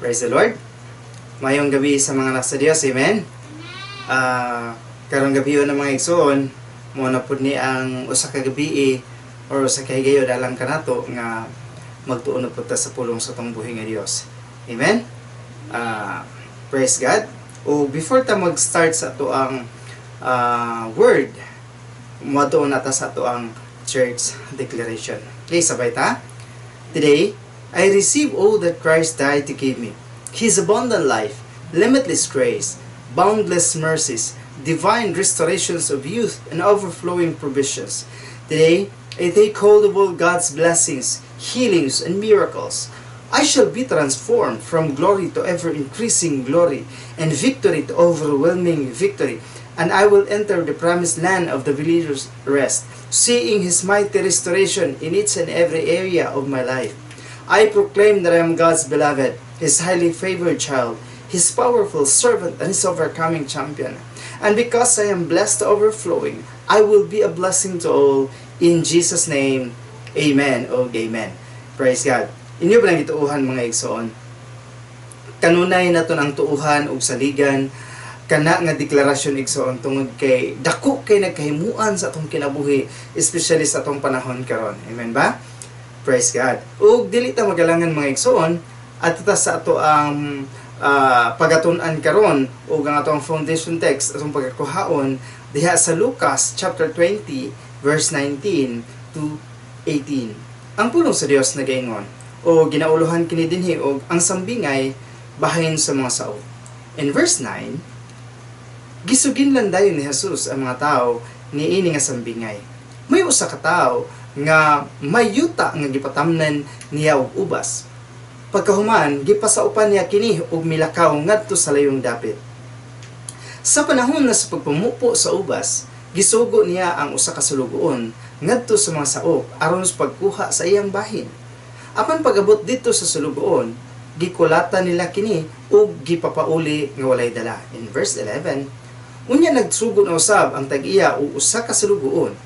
Praise the Lord. Maayong gabi sa mga anak sa Dios. Amen. Karong gabi ng mga igsoon, mao na pud ni ang usa ka gabi or usa ka higayon alang kanato nga magtuon na pud ta sa pulong sa atong buhi nga Dios. Amen. Praise God. O before ta mag-start sa ato ang word, moadto na ta sa ato ang church declaration. Okay, sabay ta. Today, I receive all that Christ died to give me. His abundant life, limitless grace, boundless mercies, divine restorations of youth, and overflowing provisions. Today, I take hold of all God's blessings, healings, and miracles. I shall be transformed from glory to ever increasing glory, and victory to overwhelming victory. And I will enter the promised land of the believer's rest, seeing His mighty restoration in each and every area of my life. I proclaim that I am God's beloved, His highly favored child, His powerful servant, and His overcoming champion. And because I am blessed to overflowing, I will be a blessing to all. In Jesus' name, amen o amen. Praise God. Inyo ba nang gituuhan, mga igsoon? Kanunay naton ang tuuhan ug saligan kana nga deklarasyon, igsoon, tungod kay dako kay nagkahimuan sa atong kinabuhi, especially sa atong panahon karon. Amen ba? Praise God. Ug dili ta magalangan, mga igsoon, at ta sa ato ang pagatun-an karon ug ang atong foundation text atong pagkakuhaon diha sa Lucas chapter 20 verse 19 to 18. Ang pulong sa Dios nagaingon o ginauluhan kini dinhi og ang sambingay bahin sa mga saop. In verse 9, gisuginlan dayon ni Jesus ang mga tao niini nga sambingay. May usa ka tawo nga may yuta nga gipatamnan niya og ubas. Pagkahuman, gipasaupan niya kini og milakaw ngadto sa layong dapit. Sa panahon na sa pagpamupo sa ubas, gisugo niya ang usa ka sulugoon ngadto sa mga saop aron sa pagkuha sa iyang bahin. Apan pag-abot didto sa sulugoon, gikulata nila kini ug gipapauli nga walay dala. In verse 11, unya nagsugo na usab ang tag-iya og usa ka sulugoon.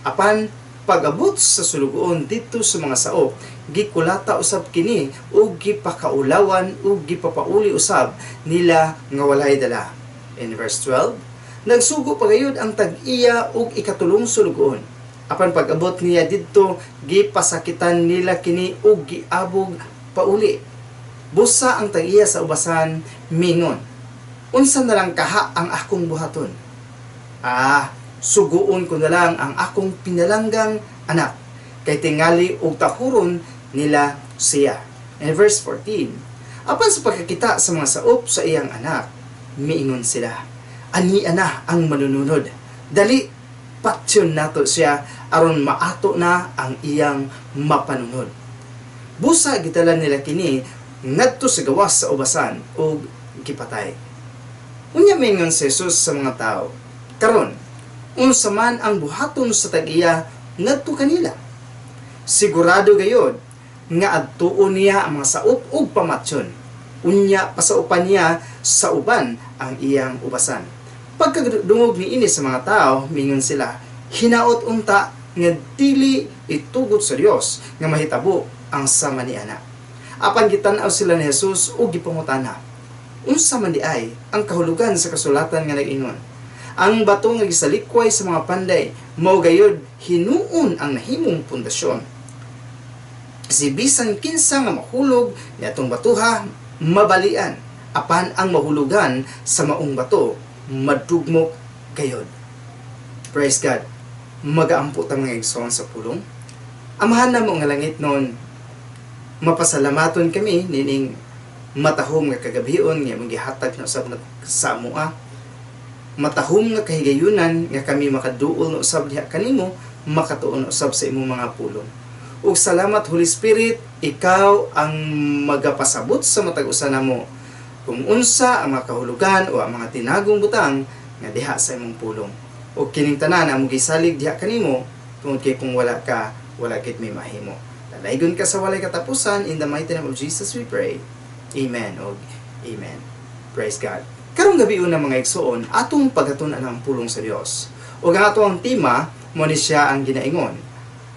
Apan pag-abot sa sulugoon didto sa mga saop, gikulata usab kini ug gipakaulawan ug gipapauli usab nila nga walay dala. In verse 12, nagsugo pagayod ang tag-iya og ikatulong sulugoon. Apan pag-abot niya didto, gipasakitan nila kini ug giabog pauli. Busa ang tag-iya sa ubasan mingon, "Unsa na lang kaha ang akong buhaton? Suguon ko na lang ang akong pinalanggang anak, kay tingali og tahuron nila siya." In verse 14, apan sa pagkakita sa mga saop sa iyang anak, miingon sila, "Ania na ang manununod. Dali, patyon nato siya aron maato na ang iyang mapanunod." Busa gidala nila kini ngadto sa gawas sa ubasan ug gipatay. Unya mingon si Jesus sa mga tao, "Karon, unsa man ang buhaton sa tag-iya ngadto kanila? Sigurado gayod nga adtuon niya ang mga saop ug pamatyon. Unya pasaupan niya sa uban ang iyang ubasan." Pagkadungog niini sa mga tao, mingon sila, "Hinaot unta nga dili itugot sa Dios nga mahitabo ang sama ni ana." Apan gitan-aw sila ni Jesus ug gipangutana, "Unsa man diay ang kahulugan sa kasulatan nga nag-ingon, 'Ang bato nga gisalikway sa mga panday mao gayud hinuon ang nahimong pundasyon'? Si bisan kinsa nga mahulog niadtong batuha mabalian, apan ang mahulugan sa maong bato madugmok gayod." Praise God. Magaampo ta, mga igsoon, sa pulong. Amahan namo nga langitnon, mapasalamaton kami nining matahom nga kagabhion nga imong gihatag na usab na sa amoa. Matahom nga kahigayunan nga kami makaduol na usab diha kanimo, makatuon na usab sa imong mga pulong. Ug salamat, Holy Spirit, ikaw ang magapasabot sa matag usa namo kung unsa ang mga kahulugan o ang mga tinagong butang nga diha sa imong pulong. Ug kining tanan among gisalig diha kanimo tungod kay kung wala ka, wala gid may mahimo. Dalaygon ka sa walay katapusan. In the mighty name of Jesus we pray. Amen ug amen. Praise God. Karong gabi una, mga igsoon, atong pagatun-an ang pulong sa Dios. Ug ang ato ang tema mao ni siya ang ginaingon,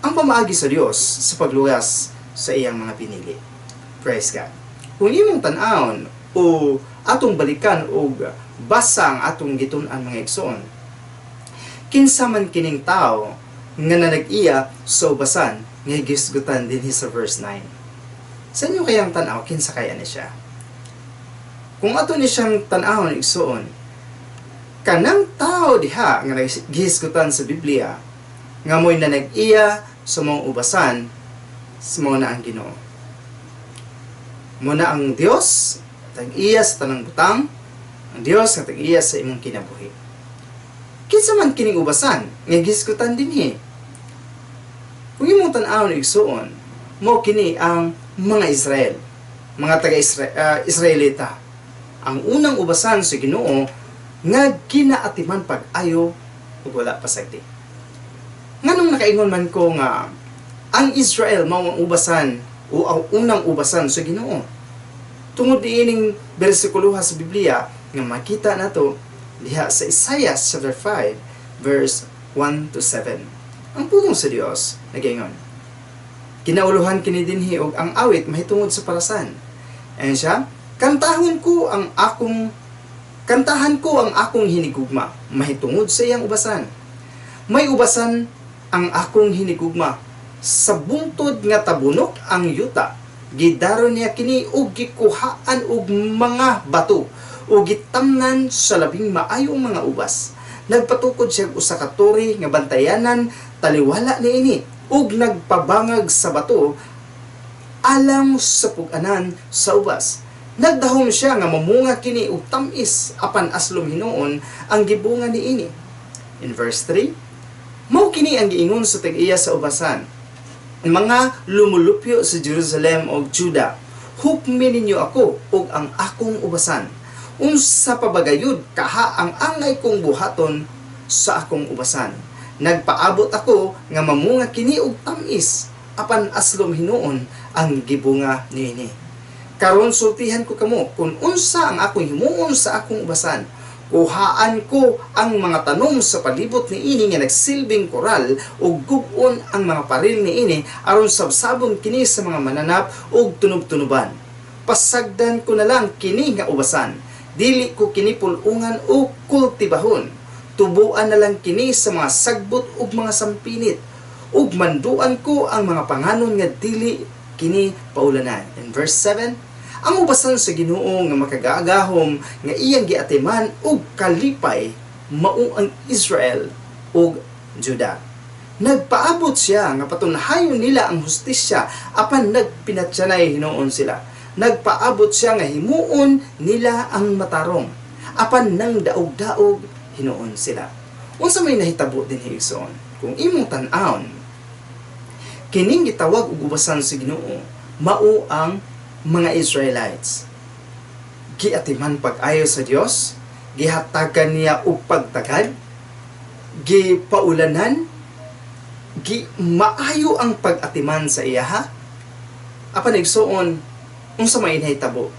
ang pamaagi sa Dios sa pagluwas sa iyang mga pinili. Praise God. Kung imong tan-awon o atong balikan og basa ang atong gitun-an, mga igsoon, kinsa man kining tao nga nanag-iya sa ubasan nga gisgutan dinhi sa verse 9? Sa inyo kayang tan-aw, kinsa kaya ni siya? Kung ato ni siyang tan-awon, igsoon, kanang tao diha nga gihisgutan sa Biblia nga mo'y nanag-iya sa mga ubasan, mao na ang Ginoo. Mao na ang Dios tag-iya sa tanang butang, ang Dios nga tag-iya sa imong kinabuhi. Kinsa man kining ubasan nga gihisgutan dinhi? Kung imong tan-awon, igsuon, mao kini ang mga Israel, mga taga Israelita. Ang unang ubasan sa Ginoo nga ginaatiman pag-ayo ug wala pasagdi. Nganong nakaingon man ko nga ang Israel mao ang ubasan o ang unang ubasan sa Ginoo? Tungod niining bersikuloha sa Biblia nga makita nato diha sa Isaiah chapter 5 verse 1 to 7. Ang pulong sa Dios nagaingon. Ginauluhan kini dinhi og ang awit mahitungod sa parasan. Ayan siya, "Kantahan ko ang akong hinigugma mahitungod sa iyang ubasan. May ubasan ang akong hinigugma sa bungtod nga tabunok ang yuta. Gidaro niya kini ug gikuhaan og mga bato ug gitamnan sa labing maayong mga ubas. Nagpatukod siya og usa ka tore nga bantayanan taliwala niini ug nagpabangag sa bato alang sa pug-anan sa ubas. Nagdahom siya nga mamunga kini og tam-is, apan aslom hinuon ang gibunga niini." In verse 3, "Mao kini ang giingon sa tag-iya sa ubasan: Mga lumulupyo sa Jerusalem ug Juda, hukmi ninyo ako ug ang akong ubasan. Unsa pa bagayod kaha ang angay kong buhaton sa akong ubasan? Nagpaabot ako nga mamunga kini og tam-is, apan aslom hinuon ang gibunga niini. Karon sultihan ko kamo kung unsa ang akong himuon sa akong ubasan. Kuhaan ko ang mga tanom sa palibot niini nga nagsilbing koral ug gub-on ang mga paril niini aron sabsabon kini sa mga mananap ug tunob-tunoban. Pasagdan ko na lang kini nga ubasan. Dili ko kini pul-ungan o kultibahon. Tubuan na lang kini sa mga sagbot ug mga sampinit. Ug manduan ko ang mga panganon nga dili kini paulanan." In verse 7, "Ang ubasan sa Ginoo nga makagagahom nga iyang giatiman og kalipay mao ang Israel ug Juda. Nagpaabot siya nga patunhayon nila ang hustisya, apan nagpinatyanay hinuon sila. Nagpaabot siya nga himuon nila ang matarong, apan nang daog-daog hinuon sila." Unsa may nahitabo dinhi, igsoon? Kung imong tan-awon, kining gitawag og ubasan sa Ginoo mao ang mga Israelites. Giatiman pag-ayo sa Dios, gihatagan niya og pagtagad, gipaulanan, gi maayo ang pag-atiman sa iyaha. Apan igsuon, unsa may nahitabo?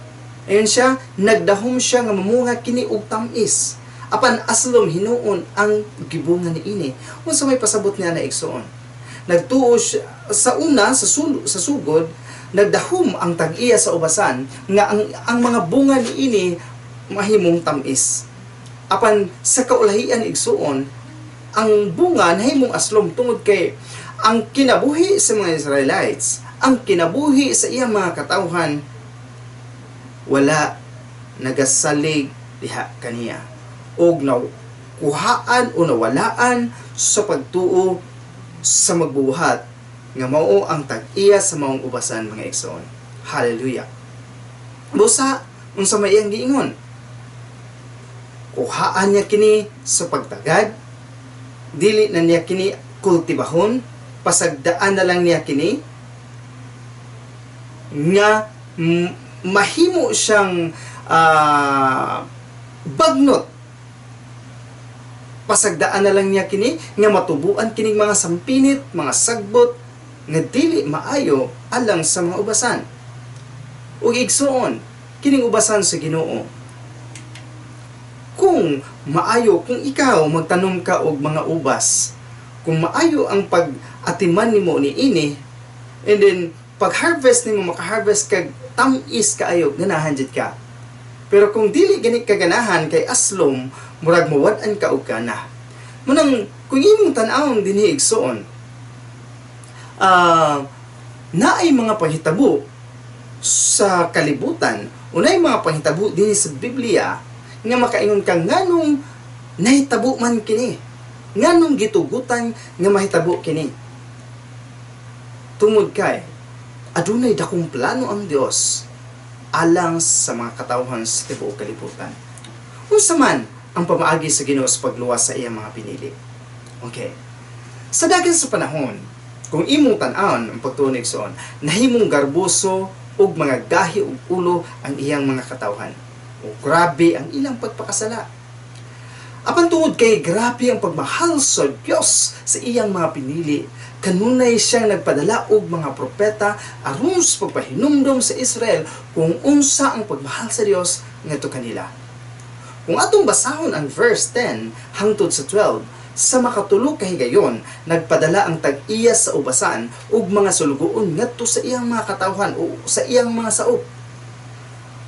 Ayun siya, "Nagdahom siya nga mamunga kini og tam-is. Apan aslom hinuon ang gibunga niini." Unsa may pasabot niya na, igsuon? Nagtuo siya, sa una, sa sugod, nagdahom ang tag-iya sa ubasan nga ang mga bunga niini mahimong tamis. Apan sa kaulahian, igsuon, ang bunga nahimong aslom tungod kay ang kinabuhi sa mga Israelites, ang kinabuhi sa iyang mga katawhan, wala nagasalig diha kaniya og nakuhaan o nawalaan sa pagtuo sa magbuhat nga mao ang tag-iya sa maong ubasan, mga igsoon. Hallelujah. Busa, unsa may iyang giingon? Kuhaan niya kini sa pagtagad, dili na niya kini kultibahon, pasagdaan na lang niya kini nga mahimo siyang bagnot. Pasagdaan na lang niya kini nga matubuan kining mga sampinit, mga sagbot nga dili maayo alang sa mga ubasan. Ug igsuon, kining ubasan sa Ginoo, kung maayo, kung ikaw magtanom ka og mga ubas, kung maayo ang pag-atiman nimo niini, and then Pag harvest nimo, maka-harvest kag tam-is kaayo, ganahan jud ka. Pero kung dili gani ka ganahan kay aslom, murag mawad-an ka og gana. Munang kung imong tan-awon dinhi, igsuon, naay mga panghitabo sa kalibutan, unay mga panghitabo dinhi sa Biblia nga makaingon ka, "Nganong nahitabo man kini? Nganong gitugutan nga mahitabo kini?" Tungod kay adunay dakong plano ang Dios alang sa mga katawhan sa tibuok kalibutan. Unsa man ang pamaagi sa Ginoo sa pagluwas sa iyang mga pinili? Okay. Sa dagan sa panahon, kung imong tan-awon ang pagtuo, igsoon, nahimong garboso ug mga gahi og ulo ang iyang mga katawhan. O grabe ang ilang pagpakasala. Apan tungod kay grabe ang pagmahal sa Dios sa iyang mga pinili, kanunay siyang nagpadala og mga propeta aron sa pagpahinumdom sa Israel kung unsa ang pagmahal sa Dios ngadto kanila. Kung atong basahon ang verse 10 hangtod sa 12, sa makatulo ka higayon, nagpadala ang tag-iya sa ubasan ug mga sulugoon ngadto sa iyang mga katawhan o sa iyang mga saop.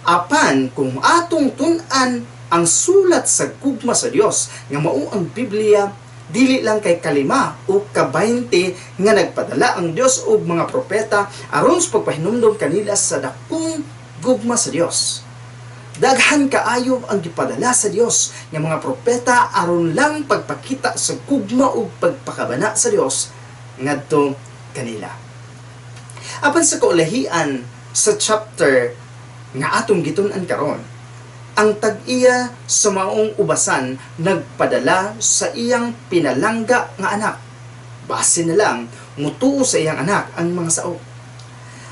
Apan kung atong tun-an ang sulat sa gugma sa Dios nga mao ang Biblia, dili lang kay kalima o ka-20 nga nagpadala ang Dios og mga propeta aron sa pagpahinumdom kanila sa dakong gugma sa Dios. Daghan kaayo ang gipadala sa Dios nga mga propeta aron lang pagpakita sa gugma ug pagpakabana sa Dios ngadto kanila. Apan sa kaulahian sa chapter nga atong gitun-an karon, ang tag-iya sa maong ubasan nagpadala sa iyang pinalangga nga anak. Base na lang mutuo sa iyang anak ang mga saop.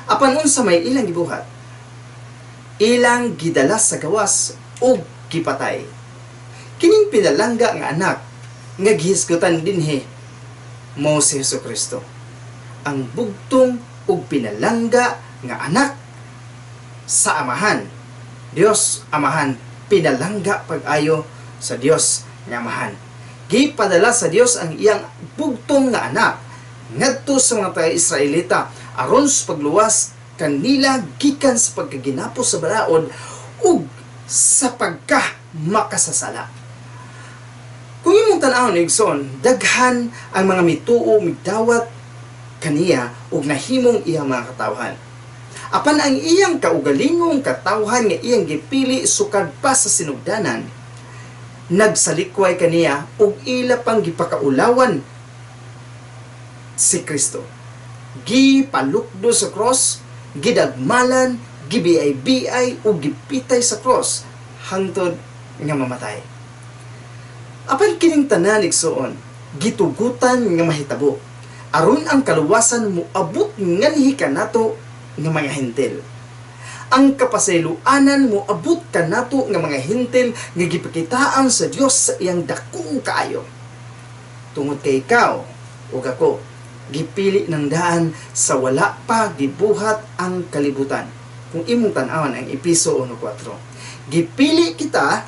Apan unsa may ilang gibuhat? Ilang gidala sa gawas ug gipatay. Kining pinalangga nga anak nga gihisgutan dinhi mao si Hesus Kristo. Ang bugtong ug pinalangga nga anak sa Amahan. Dios Amahan, pinalangga pag-ayo sa Dios nga Amahan. Gipadala sa Dios ang iyang bugtong nga anak ngadto sa mga taga-Israelita aron sa pagluwas kanila gikan sa pagkaginapos sa balaod ug sa pagka makasasala. Kung imong tan-awon, igsoon, daghan ang mga mituo, migdawat kaniya ug nahimong iyang mga katawhan. Apan ang iyang kaugalingong katawhan nga iyang gipili sukad pa sa sinugdanan, nagsalikway kaniya ug ila pang gipakaulawan si Kristo. Gipalukdo sa cross, gidagmalan, gibiay-biay ug gipitay sa cross hangtod nga mamatay. Apan kining tanan, igsuon, gitugutan nga mahitabo aron ang kaluwasan moabot nganhi kanato nga mga Hentil. Ang kapasayloanan moabot kanato nga mga Hentil nga gipakitaan sa Dios sa iyang dakong kaayo. Tungod kay ikaw ug ako gipili ng daan sa wala pa gibuhat ang kalibutan. Kung imong tan-awan ang Epeso 1:4. Gipili kita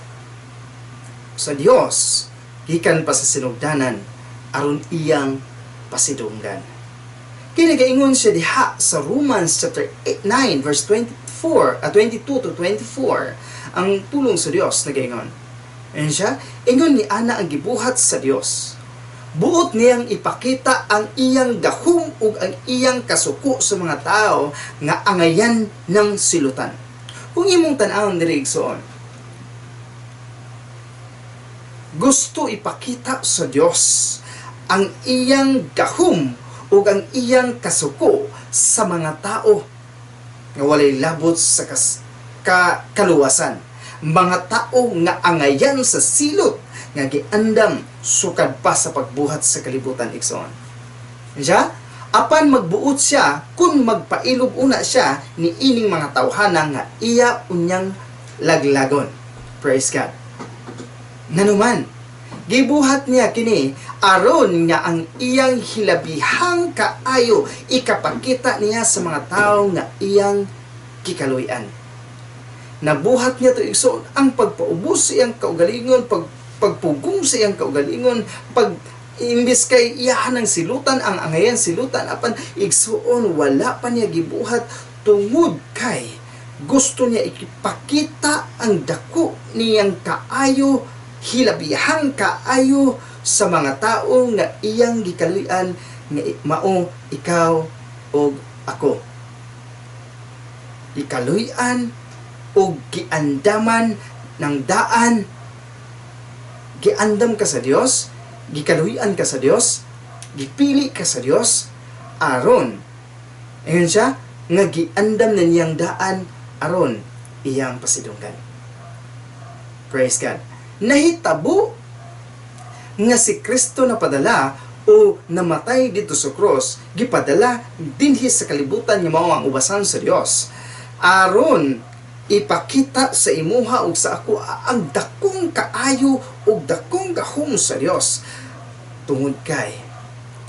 sa Dios gikan pa sa sinugdanan aron iyang pasidunggan. Kaya nagaingon siya diha sa Romans chapter 8, 9 verse 24, 22 to 24, ang pulong sa Dios nagaingon. Ayun siya, ingon ni ana ang gibuhat sa Dios. Buot niyang ipakita ang iyang gahom ug ang iyang kasuko sa mga tao nga angayan ng silutan. Kung imong tan-awon diri, igsoon, gusto ipakita sa Dios ang iyang gahom ug ang iyang kasuko sa mga tao nga walay labot sa kaluwasan. Mga tao nga angayan sa silot nga giandam sukad pa sa pagbuhat sa kalibutan, igsoon. Siya? Apan magbuot siya kung magpailob una siya ni ining mga tawhana nga iya unyang laglagon. Praise God. Nganuman, gibuhat niya kini aron nga ang iyang hilabihang kaayo ikapakita niya sa mga tao nga iyang gikaluy-an. Nabuhat niya to, igsoon, ang pagpaubos sa iyang kaugalingon, pagpugong sa iyang kaugalingon, pag Imbes kay iyahan ang silutan ang angayan silutan, apan, igsuon, wala pa niya gibuhat tungod kay gusto niya ipakita ang dako niyang kaayo, hilabihang kaayo sa mga tao nga iyang gikaluy-an, nga mao ikaw ug ako. Gikaluy-an ug giandaman ng daan. Giandam ka sa Dios, gikaluy-an ka sa Dios, gipili ka sa Dios aron, ayun siya nga giandam na niyang daan aron iyang pasidunggan. Praise God. Nahitabo nga si Kristo napadala o namatay dito sa cross, gipadala dinhi sa kalibutan nga mao ang ubasan sa Dios aron ipakita sa imuha ug sa ako ang dakong kaayo ug dakong gahom sa Dios, tungod kay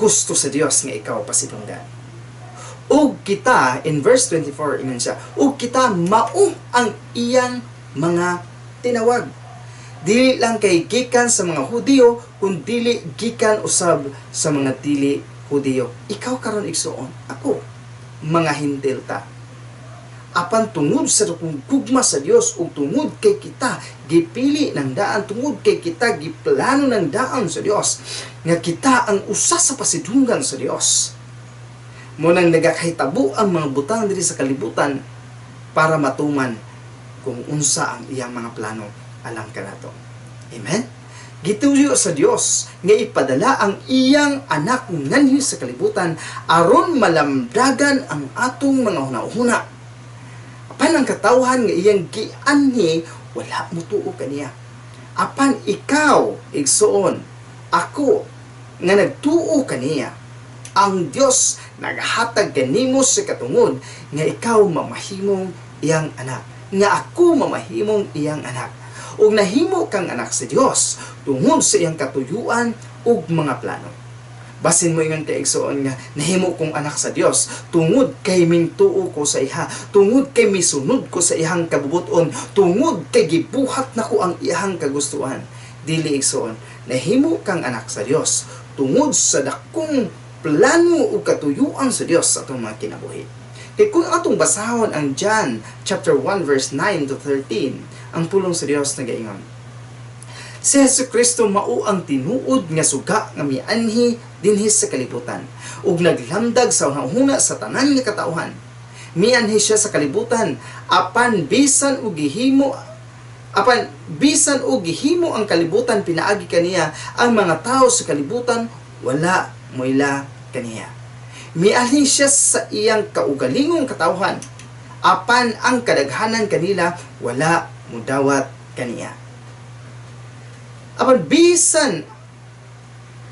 gusto sa Dios nga ikaw pasidunggan. Ug kita, in verse 24, ingon siya, ug kita mao ang iyang mga tinawag. Dili lang kay gikan sa mga Hudiyo, kun dili gikan usab sa mga dili Hudiyo. Ikaw karon, igsuon, ako, mga Hentil ta. Apan tungod sa dakong gugma sa Dios ug tungod kay kita gipili ng daan, tungod kay kita giplano ng daan sa Dios nga kita ang usa sa pasidunggan sa Dios. Mao nang nagakahitabo ang mga butang diri sa kalibutan para matuman kung unsa ang iyang mga plano alang kanato. Amen? Gituyo sa Dios nga ipadala ang iyang anak nganhi sa kalibutan aron malamdagan ang atong mga hunahuna. Apan ang katawhan nga iyang gianhi, wala motuo kaniya. Apan ikaw, igsuon, ako nga nagtuo kaniya, ang Dios naghatag kanimo sa katungod nga ikaw mamahimong iyang anak, nga ako mamahimong iyang anak. Ug nahimo kang anak sa Dios tungod sa iyang katuyuan ug mga plano. Basin mo ingon kay, igsuon, nga nahimo kong anak sa Dios tungod kay mintuo ko sa iha, tungod kay misunod ko sa iyang kabubuton, tungod kay gibuhat nako ang iyang kagustuhan. Dili, igsuon, nahimo kang anak sa Dios tungod sa dakong plano ug katuyuan sa Dios sa atong mga kinabuhi. Kay kung atong basahon ang John chapter 1 verse 9 to 13, ang pulong sa Dios nagaingon: "Si Hesus Kristo mao ang tinuod nga suga nga mianhi dinhi sa kalibutan ug naglamdag sa hunahuna sa tanan nga katawhan. Mianhi siya sa kalibutan, apan bisan og gihimo ang kalibutan pinaagi kaniya, ang mga tao sa kalibutan wala moila kaniya. Mianhi siya sa iyang kaugalingong katawhan, apan ang kadaghanan kanila wala mudawat kaniya. Apan bisan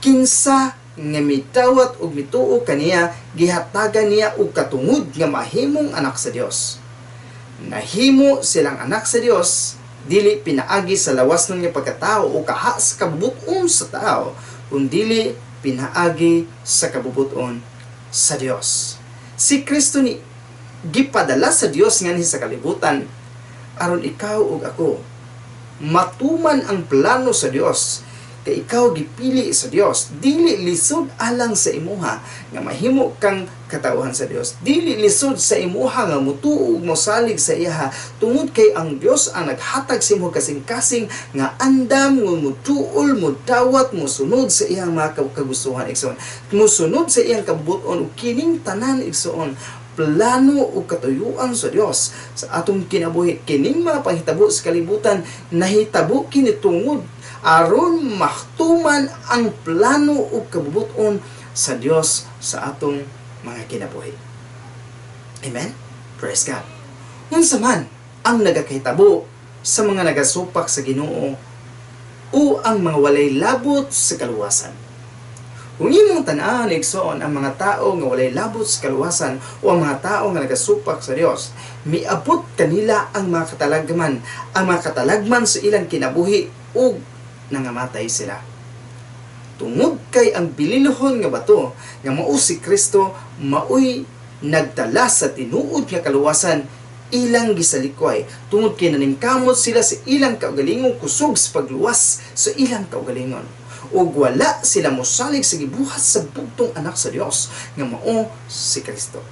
kinsa nga midawat og mituo kaniya, gihatagan niya og katungod nga mahimong anak sa Dios. Nahimo silang anak sa Dios, dili pinaagi sa lawas nga pagkatao o kaha sa kabubuton sa tao, kundili pinaagi sa kabubuton sa Dios." Si Kristo ni gipadala sa Dios nganhi sa kalibutan aron ikaw ug ako matuman ang plano sa Dios, kay ikaw gipili sa Dios. Dili lisod alang sa imuha nga mahimo kang katawhan sa Dios. Dili lisod sa imuha nga mutuo ug mosalig sa iyaha, tungod kay ang Dios ang naghatag sa imo kasing-kasing nga andam nga mutuol, mudawat, mosunod sa iyang mga kagustuhan, igsoon, mosunod sa iyang kabubuton. Ug kining tanan, igsoon, plano o katuyuan sa Dios sa atong kinabuhi. Kining mga panghitabo sa kalibutan, nahitabo kini tungod aron mahtuman ang plano o kabubuton sa Dios sa atong mga kinabuhi. Amen? Praise God. Unsa man ang nagakahitabo sa mga nagasupak sa Ginoo o ang mga walay labot sa kaluwasan? Kung imong tan-awon, igsoon, ang mga tao nga walay labot sa kaluwasan o ang mga tao nga nagasupak sa Dios, miabot kanila ang mga katalagman, ang mga katalagman sa ilang kinabuhi ug nangamatay sila. Tungod kay ang bililohon nga bato nga mao si Kristo maoy nagdala sa tinuod nga kaluwasan, ilang gisalikway tungod kay naningkamot sila sa ilang kaugalingong kusog sa pagluwas sa ilang kaugalingon. Ug wala sila mosalig sa gibuhat sa bugtong Anak sa Dios nga mao si Kristo.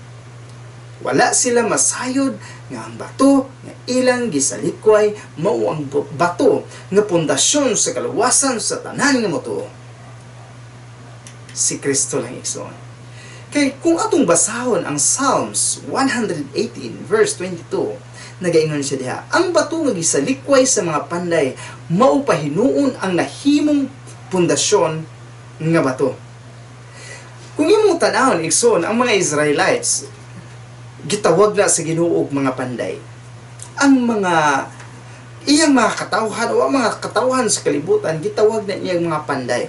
Wala sila masayod nga ang bato nga ilang gisalikway mao ang bato nga pundasyon sa kaluwasan sa tanan nga motuo. Si Kristo lang, igsoon. Kay kung atong basahon ang Psalms 118 verse 22, nagaingon siya diha, "Ang bato nga gisalikway sa mga panday mao pa hinuon ang nahimong pundasyon nga bato." Kung imong tan-awon, igsoon, ang mga Israelites gitawag na sa Ginoo og mga panday. Ang mga iyang mga katawhan o ang mga katawhan sa kalibutan, gitawag na iyang mga panday.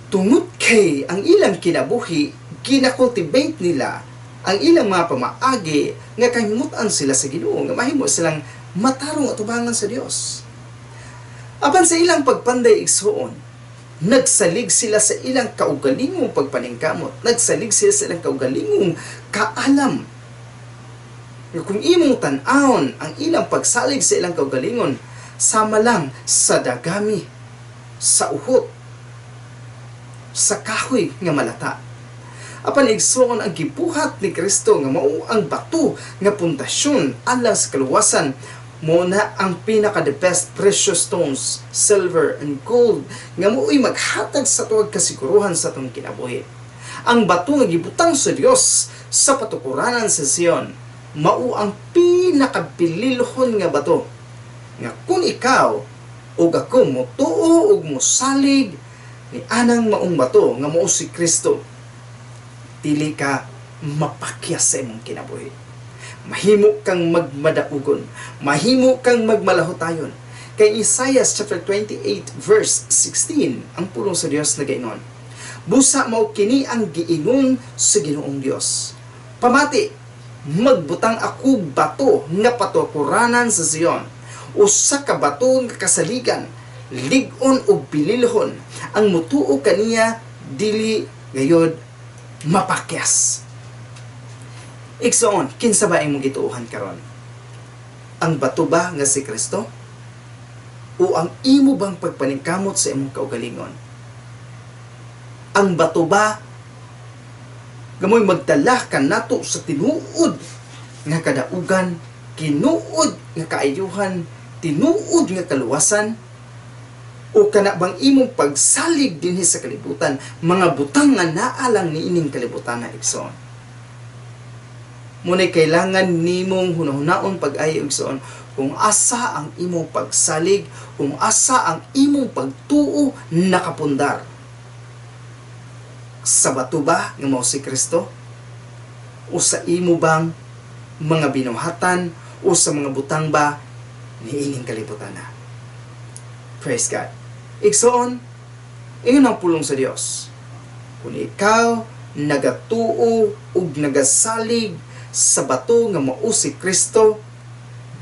Tungod kay ang ilang kinabuhi, gina-cultivate nila ang ilang mga pamaagi nga kahimutan sila sa Ginoo, nga mahimo silang matarong atubangan sa Dios. Apan sa ilang pagpanday, igsoon, nagsalig sila sa ilang kaugalingong pagpaningkamot, nagsalig sila sa ilang kaugalingong kaalam. Nga kung imong tan-awon ang ilang pagsalig sa ilang kaugalingon, sama lang sa dagami, sa uhot, sa kahoy nga malata. Apan, igsoon, ang gibuhat ni Kristo nga mao ang bato nga pundasyon alang sa kaluwasan, mao na ang pinaka the best precious stones, silver and gold, nga mao'y maghatag sa tuwag kasiguruhan sa atong kinabuhi. Ang bato nga gibutang sa Dios sa patukuranan sa Sion, mao ang pinakabililhon nga bato nga kung ikaw ug ako motuo ug mosalig ni anang maong bato nga mao si Kristo, dili ka mapakyas sa imong kinabuhi. Mahimo kang magmadaugon, mahimo kang magmalahutayon. Kay Isaiah chapter 28 verse 16, ang pulong sa Dios nagaingon, "Busa mao kini ang giingon sa Ginoong Dios. Pamati, magbutang ako bato nga patukuranan sa Zion. Usa ka bato nga kasaligan, lig-on ug bililhon. Ang mutuo kaniya dili gayod mapakyas." Igsoon, kinsa ba imong gituohan karon? Ang bato ba nga si Kristo? O ang imo bang pagpaningkamot sa imong kaugalingon? Ang bato ba nga mao'y magdala kanato sa tinuod nga kadaugan, tinuod nga kaayuhan, tinuod nga kaluwasan? O kana bang imong pagsalig dinhi sa kalibutan, mga butang nga naa lang niining kalibutan na, igsoon? Muna'y kailangan nimong hunahunaon pag-ayo, igsoon, kung asa ang imong pagsalig, kung asa ang imong pagtuo nakapundar. Sa bato ba nga mao si Kristo? O sa imo bang mga binuhatan o sa mga butang ba niining kalibutan na? Praise God. Igsoon, ingon ang pulong sa Dios. Kung ikaw nagatuo ug nagasalig sa bato nga mao si Kristo,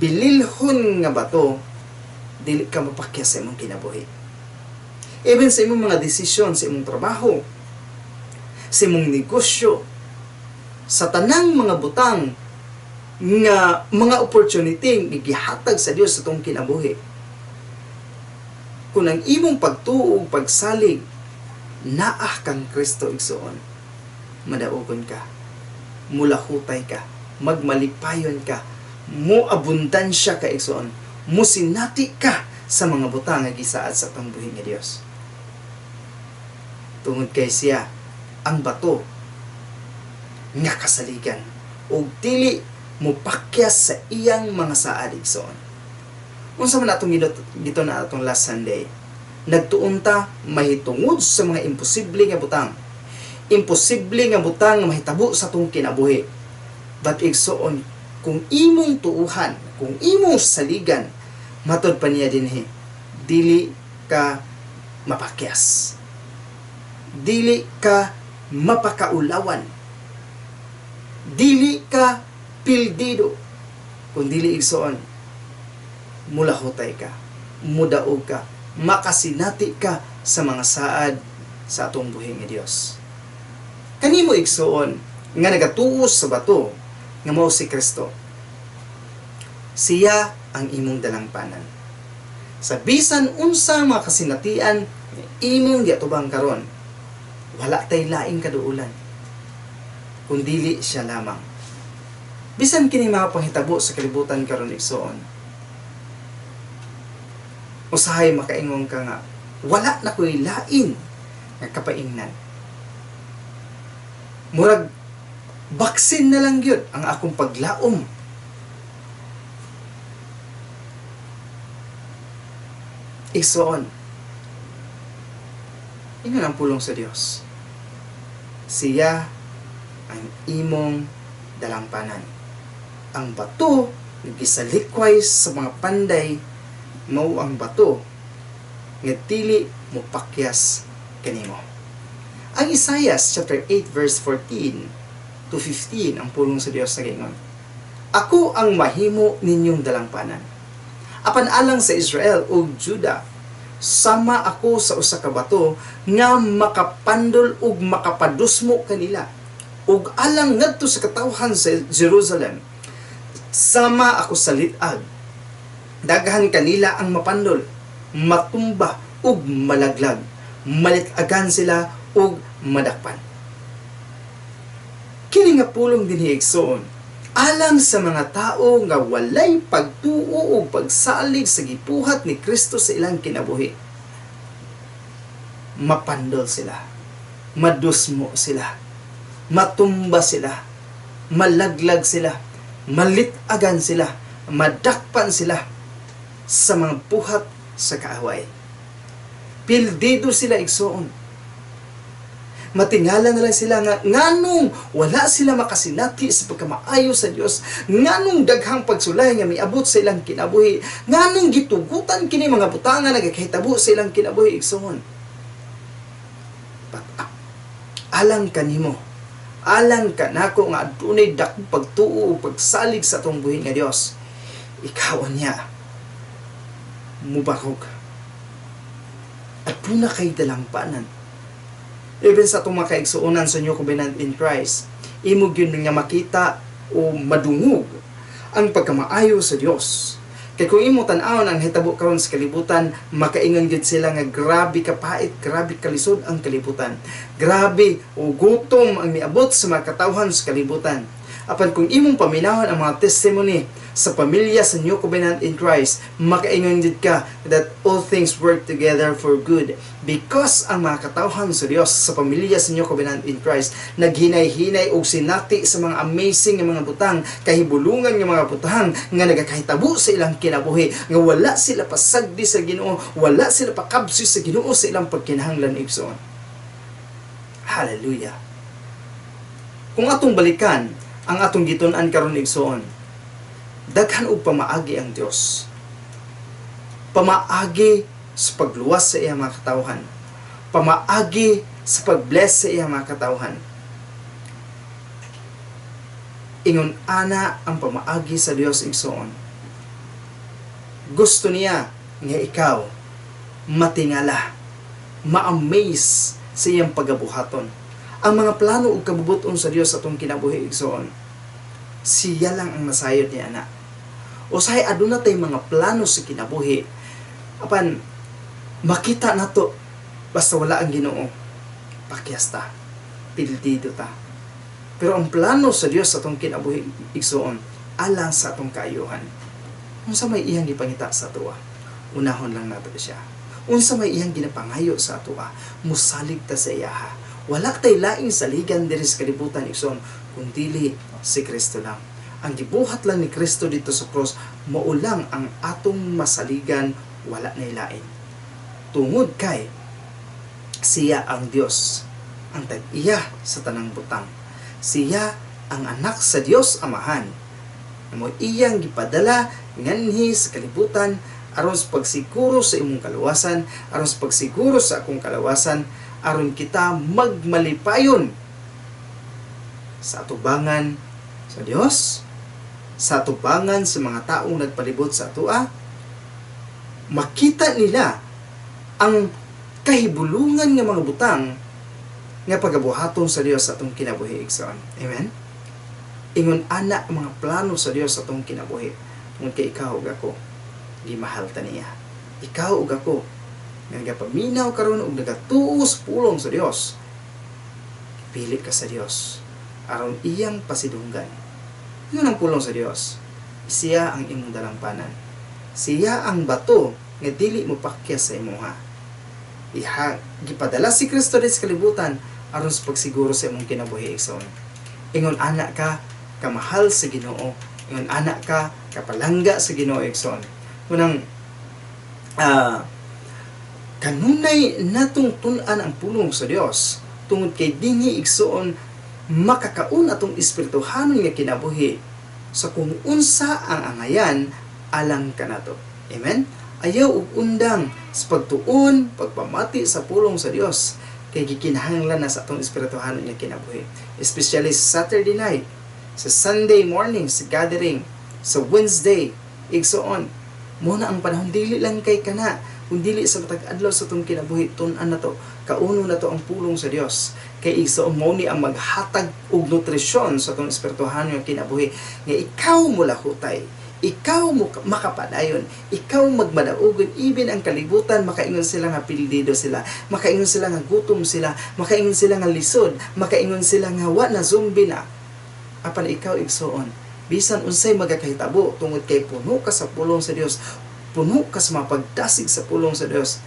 bililhon nga bato, dili ka mapakyas sa imong kinabuhi. Even sa imong mga desisyon, sa imong trabaho, sa imong negosyo, sa tanang mga butang nga mga opportunity nga gihatag sa Dios sa atong kinabuhi. Kung ang imong pagtuo ug pagsalig naa kang Kristo, igsoon, madaugon ka, mulahutay ka, magmalipayon ka, mo abundansya ka, igsoon, musinati ka sa mga butang nga gisaad sa atong buhi nga Dios. Tungod kay siya ang bato nga kasaligan ug dili mopakyas sa iyang mga saad, igsoon. Unsa man atong gito na atong last Sunday? Nagtuon ta mahitungod sa mga imposible nga butang. Imposible nga butang nga mahitabo sa atong kinabuhi. But igsoon, kung imong tuuhan, kung imong saligan, matod pa niya dinhi, dili ka mapakyas. Dili ka mapakaulawan. Dili ka pildido. Kung dili, igsoon, mulahutay ka, mudaog ka, makasinati ka sa mga saad sa atong buhi nga Dios. Kanimo, igsoon, nga nagatuo sa bato nga mao si Kristo. Siya ang imong dalangpanan. Sa bisan unsa mga kasinatian imong giatubang karon, wala tay laing kaduulan kundili siya lamang. Bisan kini mga panghitabo sa kalibutan karon, igsoon, usahay makaingon ka nga wala na ko'y lain nga kapaingnan. Murag baksin na lang gyud ang akong paglaom. Igsoon, ingon ang pulong sa Dios, siya ang imong dalampanan. Ang bato nga gisalikway sa mga panday mao ang bato nga dili mopakyas kanimo. Ang Isaiah chapter 8 verse 14 to 15, ang pulong sa Dios nagaingon, "Ako ang mahimo ninyong dalangpanan. Apan alang sa Israel ug Juda, sama ako sa usa ka bato nga makapandol ug makapadusmo kanila. Ug alang ngadto sa katawhan sa Jerusalem, sama ako sa lit-ag. Daghan kanila ang mapandol, matumba ug malaglag. Malit-agan sila ug madakpan." Kini nga pulong dinhi, igsoon, alang sa mga tao nga walay pagtuo ug pagsalig sa gibuhat ni Kristo sa ilang kinabuhi. Mapandol sila, madusmo sila, matumba sila, malaglag sila, malit-agan sila, madakpan sila sa mga buhat sa kaaway. Pildido sila, igsoon. Matingala na lang sila nga nganong wala sila makasinati sa pagkamaayo sa Dios, nganong daghang pagsulay nga miabot sa ilang kinabuhi, nganong gitugutan kini mga butanga nagakahitabo sa ilang kinabuhi, igsoon. But alang kanimo, alang kanako nga adunay dakong pagtuo ug pagsalig sa atong buhi nga Dios, ikaw niya mubarog. Aduna kay dalampanan. Even sa atong mga kaigsuonan sa New Covenant in Christ, imo gyud nga makita o madungog ang pagkamaayo sa Dios. Kay kung imo tan-awon ang hitabo karon sa kalibutan, makaingon gyud sila nga grabe kapait, grabe kalisod ang kalibutan. Grabe o gutom ang miabot sa mga katawhan sa kalibutan. Apan kung imong paminawon ang mga testimony sa pamilya sa New Covenant in Christ, makaingon jud ka that all things work together for good. Because ang mga katawhan sa Dios sa pamilya sa New Covenant in Christ naghinay-hinay og sinati sa mga amazing nga mga butang, kahibulungan nga mga butang nga nagakahitabo sa ilang kinabuhi, nga wala sila pasagdi sa Ginoo, wala sila pakabsi sa Ginoo sa ilang pagkinahanglan, igsoon. Hallelujah. Kung atong balikan ang atong gitun-an karon, igsoon, daghan og pamaagi ang Dios. Pamaagi sa pagluwas sa iyang mga katawhan. Pamaagi sa pag-bless sa iyang mga katawhan. Ingon ana ang pamaagi sa Dios, igsoon. Gusto niya nga ikaw matingala, ma-amaze sa iyang pagabuhaton. Ang mga plano ug kabubuton sa Dios sa atong kinabuhi, igsoon, siya lang ang nasayod niya ana. Usahay aduna tay mga plano sa kinabuhi, apan makita nato basta wala ang Ginoo, pakyas ta, pildido ta. Pero ang plano sa Dios sa atong kinabuhi, igsoon, alang sa atong kaayuhan. Unsa may iyang gipangita sa atoa, unahon lang nato siya. Unsa may iyang ginapangayo sa atoa, musalig ta sa iyaha. Wala tay laing saligan diri sa kalibutan, igsoon, kundili si Kristo lang. Ang gibuhat lang ni Kristo dito sa cross, mao lang ang atong masaligan, wala na lain. Tungod kay siya ang Dios, ang tag-iya sa tanang butang. Siya ang anak sa Dios Amahan. Mo iyang gipadala nganhi sa kalibutan aron sa pagsiguro sa imong kaluwasan, aron sa pagsiguro sa akong kalawasan, aron kita magmalipayon sa atubangan sa Dios, sa atubangan sa mga taong nagpalibot sa atoa, makita nila ang kahibulungan nga mga butang nga pagabuhaton sa Dios sa atong kinabuhi, igsoon. Amen. Ingon ana ang mga plano sa Dios sa atong kinabuhi. Tungod kay ikaw ug ako, gimahal ta niya. Ikaw ug ako nga nagapaminaw karon ug nagatuo sa pulong sa Dios, pili ka sa Dios aron iyang pasidunggan. Yun ang pulong sa Dios. Siya ang imong dalampanan. Siya ang bato nga dili mo pakyas sa imuha. Iha, gipadala si Kristo sa kalibutan aron sa pagsiguro sa imong kinabuhi, igsoon. Ingon ana ka kamahal sa Ginoo, ingon ana ka kapalangga sa Ginoo, igsoon. Unang kanunay natong tun-an ang pulong sa Dios tungod kay dinhi, igsoon, makakaon atong espirituhanon nga kinabuhi sa kung unsa ang angayan alang kanato. Amen? Ayaw og undang sa pagtuon, pagpamati sa pulong sa Dios kay gikinahanglan na sa atong espirituhanon nga kinabuhi. Especially sa Saturday night, sa Sunday morning, sa gathering, sa Wednesday, igsoon. Mo na ang panahon, dili lang kay kana, kung dili sa matag adlaw sa atong kinabuhi, tun-an na to, kauno na to ang pulong sa Dios. Kay igsoon, mao ni ang maghatag og nutrisyon sa atong espirituhanon nga kinabuhi nga ikaw mo lahutay, ikaw mo makapadayon, ikaw magmadaugon, even ang kalibutan makaingon sila nga pildido sila, makaingon sila nga gutom sila, makaingon sila nga lisod, makaingon sila nga wa na, zombie na. Apan ikaw, igsoon, bisan unsay magakahitabo, tungod kay puno ka sa pulong sa Dios, puno ka sa mapagdasig sa pulong sa Dios,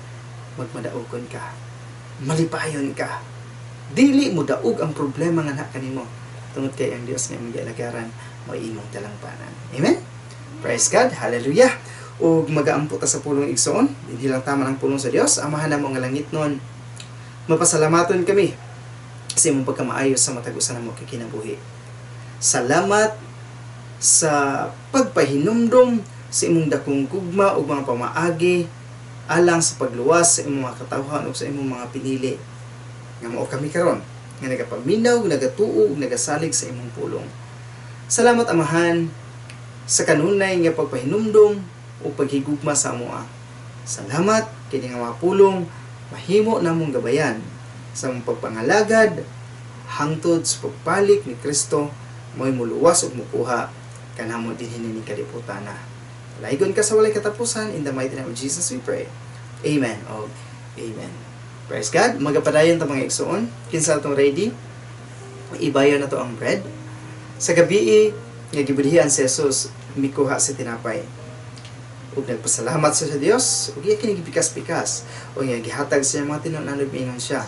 magmadaugon ka, malipayon ka. Dili mo daog ang problema nga na kanimo tungod kay ang Dios nga imong gialagaran mao imong dalampanan. Amen. Praise God. Hallelujah. Ug magaampo ta sa pulong, igsoon. Hindi lang tama ang pulong sa Dios. Amahan namo nga langitnon, mapasalamaton kami sa imong pagkamaayo sa matag usa namo ka kinabuhi. Salamat sa pagpahinumdom sa imong dakong gugma ug mga pamaagi alang sa pagluwas sa imong mga katawhan ug sa imong mga pinili nga mao kami karon nga nagapaminaw, nagatuo ug nagasalig sa imong pulong. Salamat, Amahan, sa kanunay nga pagpahinumdom o paghigugma sa amoa. Salamat kini nga mga pulong mahimo namong gabayan sa among pagpangalagad hangtod sa pagbalik ni Kristo, mo'y muluwas ug mukuha kanamo dinhi nining kalibutan na. Laygon ka sa walay katapusan. In the mighty name of Jesus we pray. Amen. Oh, amen. Praise God. Magapadayon ta, mga igsoon. Kinsa atong ready? Ibayo na to ang bread. Sa gabi nga gibudhian si Jesus, mikuha sa tinapay. Ug nagpasalamat siya sa Dios, ug iya kini gipikas-pikas, ug iya gihatag sa iyang mga tinunan, ug miingon siya,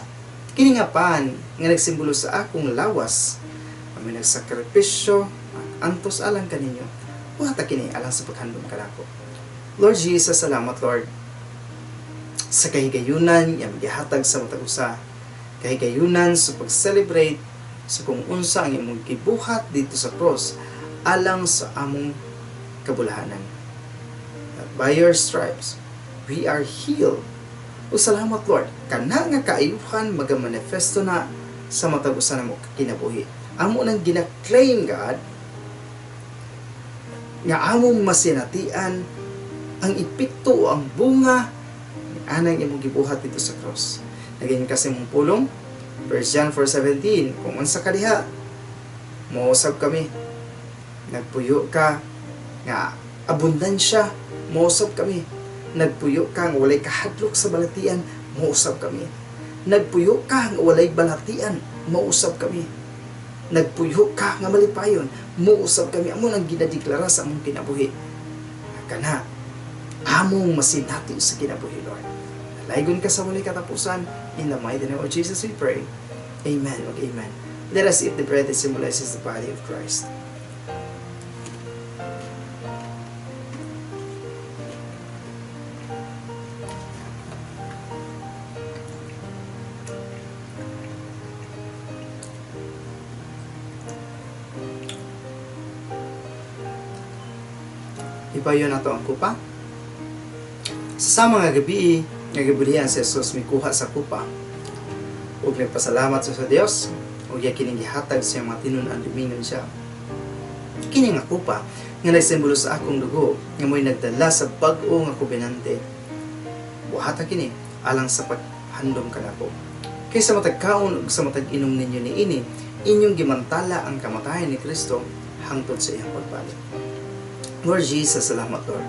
"Kini nga pan nga nagsimbolo sa akong lawas, kami nagsakripisyo, antos alang kaninyo. Buhata kini alang sa paghandom kanako." Lord Jesus, salamat, Lord, sa kahigayunan nga gihatag sa matag usa, kahigayunan sa pag-celebrate sa kung unsa ang imong gibuhat dito sa cross alang sa among kabulahanan. That by your stripes, we are healed. O salamat, Lord, kana nga kaayuhan magamanifesto na sa matag usa namo kinabuhi. Amo nang gina-claim, God, nga among masinatian ang epekto o ang bunga anang imong gibuhat dito sa cross. Naging kasi mong pulong, 1 John 4:17, kung unsa ka diha, mousab kami. Nagpuyo ka nga abundansya, mousab kami. Nagpuyo ka nga walay kahadlok sa balatian, mousab kami. Nagpuyo ka nga walay balatian, mousab kami. Nagpuyo ka nga malipayon, mousab kami. Amo nang ginadeklara sa among kinabuhi. Kana, among masinati sa kinabuhi, Lord. Laygon ka sa walay katapusan. In the mighty name of Jesus we pray. Amen. Ug amen. Let us eat the bread that symbolizes the body of Christ. Ibayo na to ang kupa. Sa sama nga gabi nga gibudhian si Jesus, mikuha sa kupa. Ug nagpasalamat siya sa Dios ug iya kining gihatag sa iyang mga tinun-an, miingon siya, "Kini nga kupa nga nagsimbolo sa akong dugo nga mo'y nagdala sa bag-o nga kobenante. Buhata kini alang sa paghandom kanako. Kay sa matag kaon ug sa matag inom ninyo niini, inyong gimantala ang kamatayan ni Kristo hangtod sa iyang pagbalik." Lord Jesus, salamat, Lord.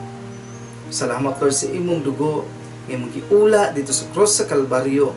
Salamat, Lord, sa imong dugo nga imong giula didto sa cross sa Kalbaryo.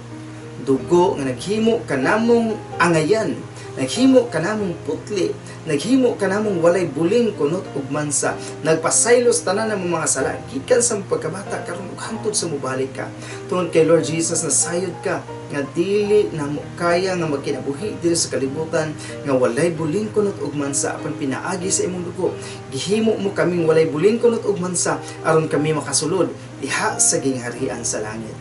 Dugo nga naghimo kanamong angayan, naghimo kanamong putli, naghimo kanamong walay buling kunot ug mansa, nagpasaylos tanan ng mga sala gikan sa pagkabata karon ug hangtod sa mobalik ka. Tungod kay, Lord Jesus, nasayod ka nga dili namo kaya nga magkinabuhi diri sa kalibutan nga walay buling kunot ug mansa, apan pinaagi sa imong dugo, gihimo mo kaming walay buling kunot ug mansa aron kami makasulod diha sa gingharian sa langit.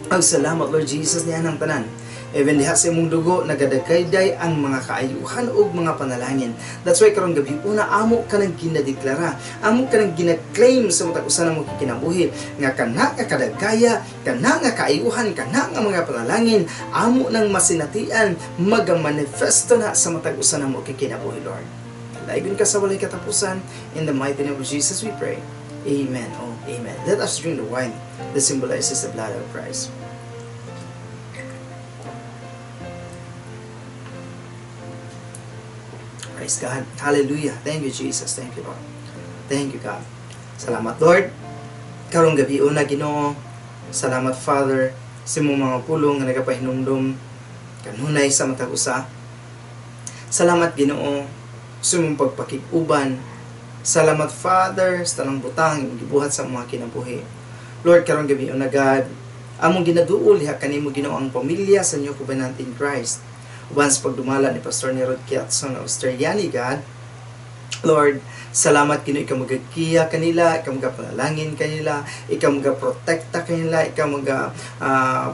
Ang salamat, Lord Jesus, niya ng tanan. Even diha sa imong dugo, nagadagayday ang mga kaayuhan ug mga panalangin. That's why karong gabi una, amo ka nang ginadeklara, amo ka nang gina-claim sa matag usa namo kinabuhi nga kana nga kadagaya, kana nga kaayuhan, kana nga mga panalangin, amo nang masinatian, magamanifesto na sa matag usa namo kinabuhi, Lord. Dalaygon ka sa walay katapusan. In the mighty name of Jesus we pray. Amen. Oh, amen. Let us drink the wine that symbolizes the blood of Christ. Praise God. Hallelujah. Thank you, Jesus. Thank you, Lord. Thank you, God. Salamat, Lord. Karong gabi una, Ginoo. Salamat, Father, sa imong mga pulong nga nagapahinumdom kanunay sa matag usa. Salamat, Ginoo, sa imong pagpakig-uban. Salamat, Father, sa tanang butang imong gibuhat sa mga kinabuhi. Lord, karong gabi una, God, among ginaduol diha kanimo, Ginoo, ang pamilya sa New Covenant in Christ uban sa pagdumala ni Pastor Nerod Kiatson Australiani, God. Lord, salamat, Ginoo, ikaw magagiya kanila, ikaw magapanalangin kanila, ikaw magaprotekta kanila, ikaw maga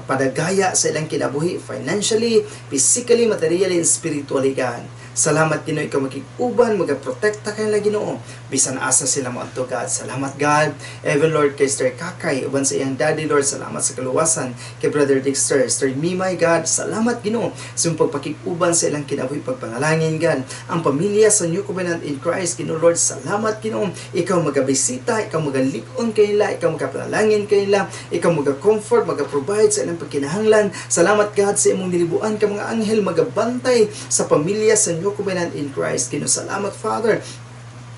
padagaya sa ilang kinabuhi financially, physically, materially, and spiritually, God. Salamat, Ginoo, ikaw makig-uban, magaprotekta kanila, Ginoo, bisan asa sila moadto, God. Salamat, God. Even, Lord, kay Sir Kakay, uban sa iyang daddy, Lord, salamat sa kaluwasan. Kay Brother Dexter, Sir Mimay, God, salamat, Ginoo, sa imong pagpakig-uban sa ilang kinabuhi, pagpanalangin, God. Ang pamilya sa New Covenant in Christ, Ginoo, Lord, salamat, Ginoo. Ikaw magabisita, ikaw magalig-on kanila, ikaw magapanalangin kanila, ikaw maga-comfort, maga-provide sa ilang pagkinahanglan. Salamat, God, sa imong nilibuan ka mga anghel magabantay sa pamilya sa New Covenant in Christ. Ginoo, salamat, Father.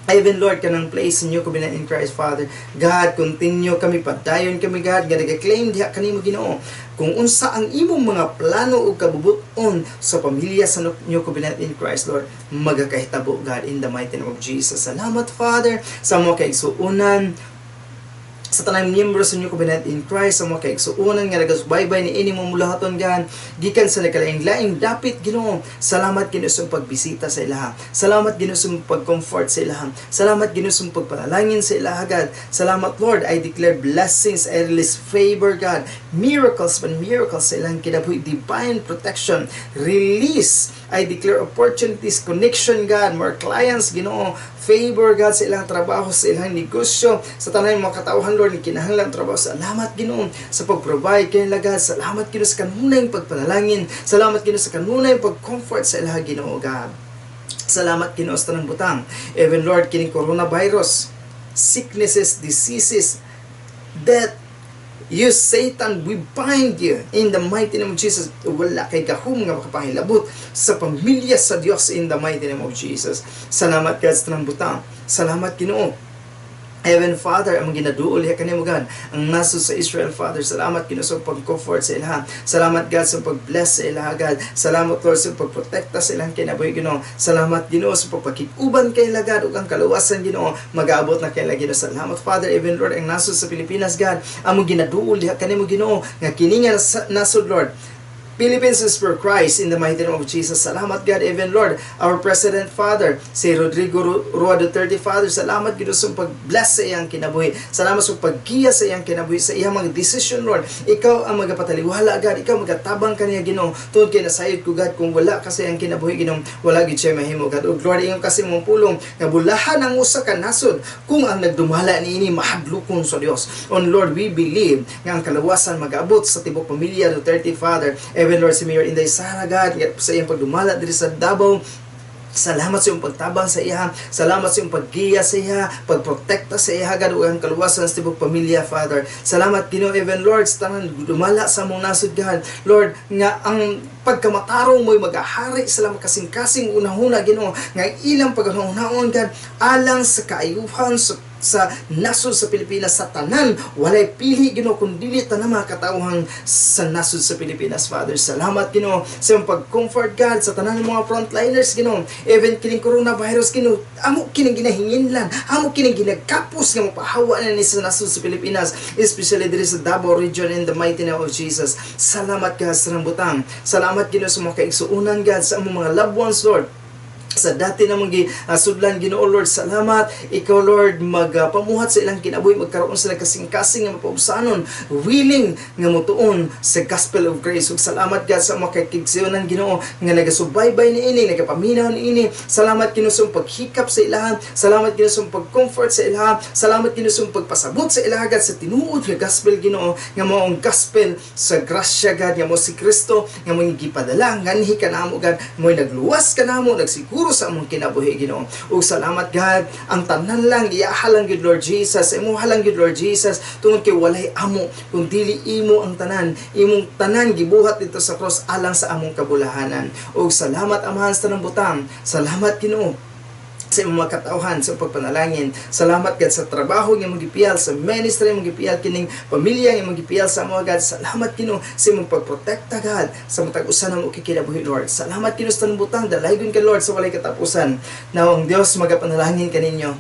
Even, Lord, kanang place sa New Covenant in Christ, Father. God, continue kami, padayon kami, God, nga nag-claim diha kanimo, Ginoo, kung unsa ang imong mga plano ug kabubuton sa pamilya sa New Covenant in Christ, Lord, magakahitabo, God, in the mighty name of Jesus. Salamat, Father, sa mga kaigsuunan, sa tanang miyembro sa New Covenant in Christ, sa mga kaigsuonan nga nagasubaybay ni ini mong mulahaton, God, gikan sa nagkalaing-laing dapit, Ginoo. Salamat, Ginoo, sa pagbisita sa ilaha. Salamat, Ginoo, sa pag-comfort sa ilaha. Salamat, Ginoo, sa pagpanalangin sa ilaha, God. Salamat, Lord. I declare blessings, I release favor, God, miracles and miracles sa ilang kinabuhi, divine protection, release. I declare opportunities, connection, God, more clients, Ginoo, favor, God, sa ilang trabaho, sa ilang negosyo, sa tanang mga katawhan, Lord, kinahanglan trabaho. Salamat, Ginoo, sa pag-provide kanila, God. Salamat, Ginoo, sa kanunay pagpanalangin. Salamat, Ginoo, sa kanunay pag-comfort sa ilaha, Ginoo, God. Salamat, Ginoo, sa tanang butang. Even, Lord, kining coronavirus, sicknesses, diseases, death, you Satan, we bind you in the mighty name of Jesus. Wala kay gahom nga makapangilabot sa pamilya sa Dios in the mighty name of Jesus. Salamat, God, sa tanang butang. Salamat, Ginoo. Heaven Father, ang ginaduol diha kanimo, God, ang nasod sa Israel, Father. Salamat, Ginoo, sa pag-comfort sa ilaha. Salamat, God, sa pag-bless sa ilaha, God. Salamat, Lord, sa pagprotekta sa ilang kinabuhi, Ginoo. Salamat, Ginoo, sa pagpakig-uban kay God ug ang kaluwasan, Ginoo, magaabot na kay Ginoo. Salamat, Father. Even, Lord, ang nasod sa Pilipinas, God, among ginaduol diha kanimo, Ginoo, nga kini nga nasod, Lord, Philippines is for Christ in the mighty name of Jesus. Salamat, God, even, Lord, our President, Father, si Rodrigo Roa Duterte, Father. Salamat, Ginoo, sa pag-bless sa iyang kinabuhi. Salamat sa paggiya sa iyang kinabuhi, sa iyang mga decision, Lord. Ikaw ang magapataliwala, God. Ikaw magatabang kaniya, Ginoo. Tungod kay nasayod ko, God, kung wala ka sa iyang kinabuhi, Ginoo, wala gid siya mahimo, God. Ug Lord, ingon kasi mong pulong nga bulahan ang usa ka nasod kung ang nagdumala niini mahadlokon sa Dios. On Lord, we believe nga ang kaluwasan mag-abot sa tibok pamilya Duterte, Father. Even, Lord, si Mayor Inday Sara, God, nga sa iyang pagdumala diri sa Davao. Salamat sa iyong pagtabang sa iya. Salamat sa iyong paggiya sa iya, pagprotekta sa iya, God, ug ang kaluwasan sa tibok pamilya, Father. Salamat, Ginoo, even, Lord, sa tanan dumala sa among nasod, God. Lord, nga ang pagkamatarong mo'y magahari sa ilang kasing-kasing unahuna, Ginoo, nga ang ilang paghunaon, God, alang sa kaayuhan sa sa nasod sa Pilipinas, sa tanan, walay pili, Ginoo, kun dili tanan mga katawhan sa nasod sa Pilipinas, Father. Salamat, Ginoo, sa imong pag-comfort, God, sa tanan ng mga frontliners, Ginoo. Even kining coronavirus, Ginoo, amo kining ginahinginlan, amo kining ginagkapos nga mapahawa na ni sa nasod sa Pilipinas, especially diri sa Davao Region, in the mighty name of Jesus. Salamat, God, sa butang. Salamat, Ginoo, sa mga kaigsuonan, God, sa among mga loved ones, Lord, sa dati namong sudlan, Ginoo Lord. Salamat. Ikaw, Lord, magpamuhat sa ilang kinabuhi, magkaroon sila kasing-kasing nga mapaubsanon, willing nga motuon sa gospel of grace. Ug salamat, God, sa mga kaigsuonan, Ginoo, nga nagasubaybay niini, nagapaminaw niini. Salamat, Ginoo, sa paghikap sa ilaha. Salamat, Ginoo, sa pag-comfort sa ilaha. Salamat, Ginoo, sa pagpasabot sa ilaha, God, sa tinuod nga gospel, Ginoo, nga mao ang gospel sa grasya, God, nga mao si Kristo nga mo gipadala nganhi kanamo, God, mo nagluwas kanamo, nagsiguro sa among kinabuhi, Ginoo. Ug salamat, God. Ang tanan lang iyaha lang gyud, Lord Jesus, imo lang gyud, Lord Jesus, tungod kay walay amo kung dili imo. Ang tanan, imong tanan gibuhat dito sa cross alang sa among kabulahanan. Ug salamat, Amahan, sa tanang butang. Salamat, Ginoo, sa imong mga katawhan, sa pagpanalangin. Salamat, God, sa trabaho nga imong gipiyal, sa ministry imong gipiyal, kining pamilya nga imong gipiyal sa amo, God. Salamat, Ginoo, sa imong pagprotekta, God, sa matag usa namo kinabuhi, Lord. Salamat, Ginoo, sa tanang butang. Dalaygon ka, Lord, sa walay katapusan. Now ang Dios magapanalangin kaninyo.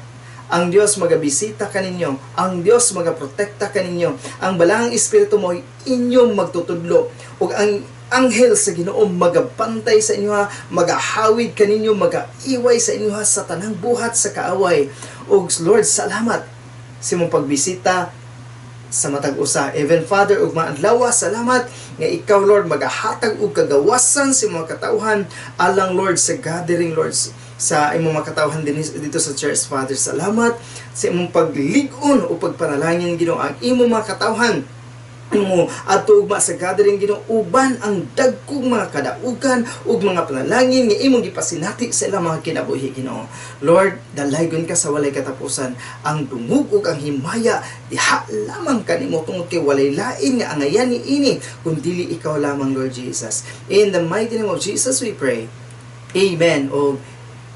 Ang Dios magabisita kaninyo. Ang Dios magaprotekta kaninyo. Ang Balaang Espiritu mo inyong magtutudlo. Ug ang anghel sa Ginoo magabantay sa inyo, magahawid kaninyo, magaiway sa inyo sa tanang buhat sa kaaway. Ug Lord, salamat sa imong pagbisita sa matag usa. Even Father, ug maadlaw, salamat nga ikaw, Lord, magahatag og kagawasan sa mga katawhan alang, Lord, sa gathering, Lord, sa imong mga katawhan din dito sa church, Father. Salamat sa imong paglig-on o pagpanalangin, Ginoo, ang imong mga katawhan mo adto ugma sa gathering, Ginoo, uban ang dagkong mga kadaugan ug mga panalangin nga imong gipasinati sa ilang mga kinabuhi, Ginoo. Lord, dalaygon ka sa walay katapusan. Ang dungog ug ang himaya diha lamang kanimo, tungod kay walay lain nga angayan niini kun dili ikaw lamang, Lord Jesus. In the mighty name of Jesus we pray. Amen o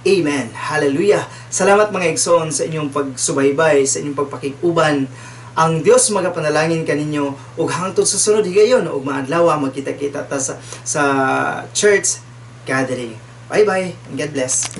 Amen. Hallelujah. Salamat, mga igsoon, sa inyong pagsubaybay, sa inyong pagpakig-uban. Ang Dios magapanalangin kaninyo ug hangtod sa sunod higayon ug maadlaw, magkita-kita ta sa church gathering. Bye-bye and God bless.